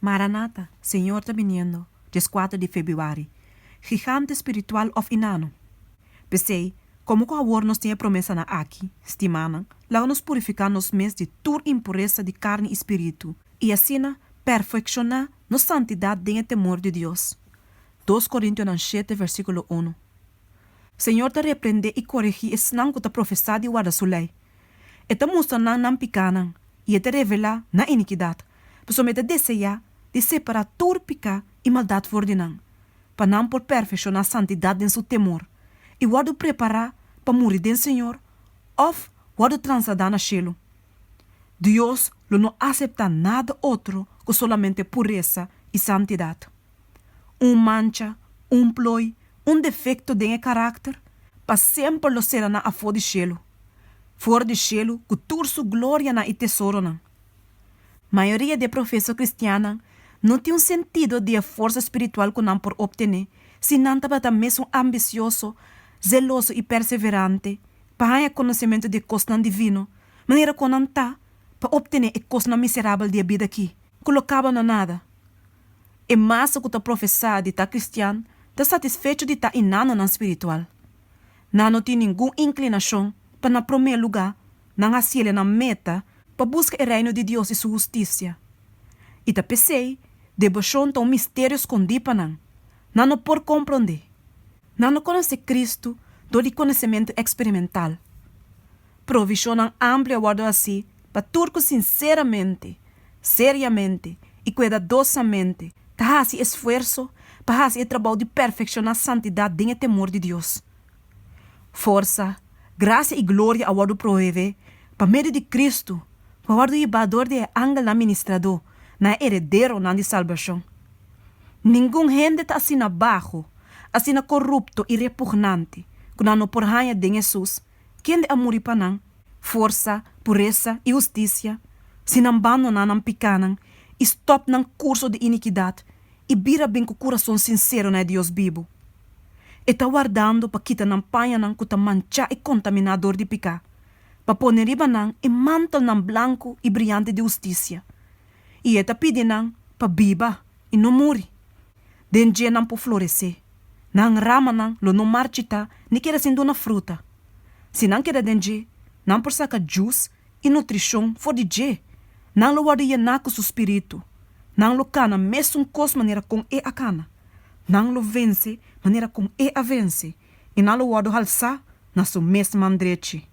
Maranata, Señor ta biniendo, 14 di febrüari. Gigante spiritual òf inano? P'esei, komo ku awor nos tin e promesanan akí, stimánan, laga nos purifiká nos mes di tur impuresa di karni i spiritu, i asina perfekshoná nos santidat den e temor di Dios. Dos Korintionan shete versíkulo unu. Señor ta reprendé i koregí esnan ku ta profesá di warda Su lei. E ta mustra nan nan pikánan, i E ta revelá nan inikidat, pasobra E ta deseá di separá tur piká i maldat for di nan, pa nan por perfekshoná santidat den Su temor, i wòrdu prepará pa muri den Señor òf wòrdu transladá na shelu. Dios lo no aseptá nada otro ku solamente puresa i santidat. Un mancha, un plooi, un defekto den e karakter, pa semper lo sera nan afó di shelu, for di shelu ku tur su glorianan i tesoronan. Mayoria di e profeso kristiannan no tin un sentido di e forsa spiritual ku nan por optené si nan tabata mesun ambisioso, zeloso i perseverante pa haña konosementu di e kosnan divino, manera ku nan ta pa optené e kosnan miserabel di e bida akí, ku lo kaba na nada. E masa ku ta profesá di ta kristian ta satisfecho di ta inanonan spiritual. Nan no tin ningun inklinashon pa na promé lugá nan hasiel nan meta pa buska e Reino di Dios i su hustisia. I ta p'esei deboshon ta un misterio skondí pa nan. Nan no por komprondé. Nan no konosé Kristu dor di konosementu eksperimental. Provishonnan amplio a wòrdu hasí pa tur ku sinseramente, seriamente i kuidadosamente ta hasi esfuerso pa hasi e trabou di perfekshoná santidat den e temor di Dios. Forsa, grasia i gloria a wòrdu proveé pa medio di Kristu ku a wòrdu hibá dor di e angelnan ministradó na e herederonan di salbashon. Ningun hende ta asina baho, asina korupto i repugnante ku nan no por haña den Hesus, kende a muri pa nan, forsa, puresa i hustisia, si nan bandoná nan pikánan i stòp nan kurso di inikidat i bira bin ku kurason sinsero na e Dios bibu. E ta wardando pa kita nan pañanan ku ta manchá i kontaminá dor di piká, pa pone riba nan e mantelnan blanku i briante di hustisia. I e ta pidi nan pa biba i no muri. Den dje nan por floresé. Nan ramanan lo no marchitá ni keda sin duna fruta. Si nan keda den dje, nan por saka djus i nutrishon for di dje. Nan lo wòrdu yená ku su spiritu. Nan lo kana mesun kos manera kon e a kana. Nan lo vense manera kon e a vense, i nan lo wòrdu halsá na su mes man drechi.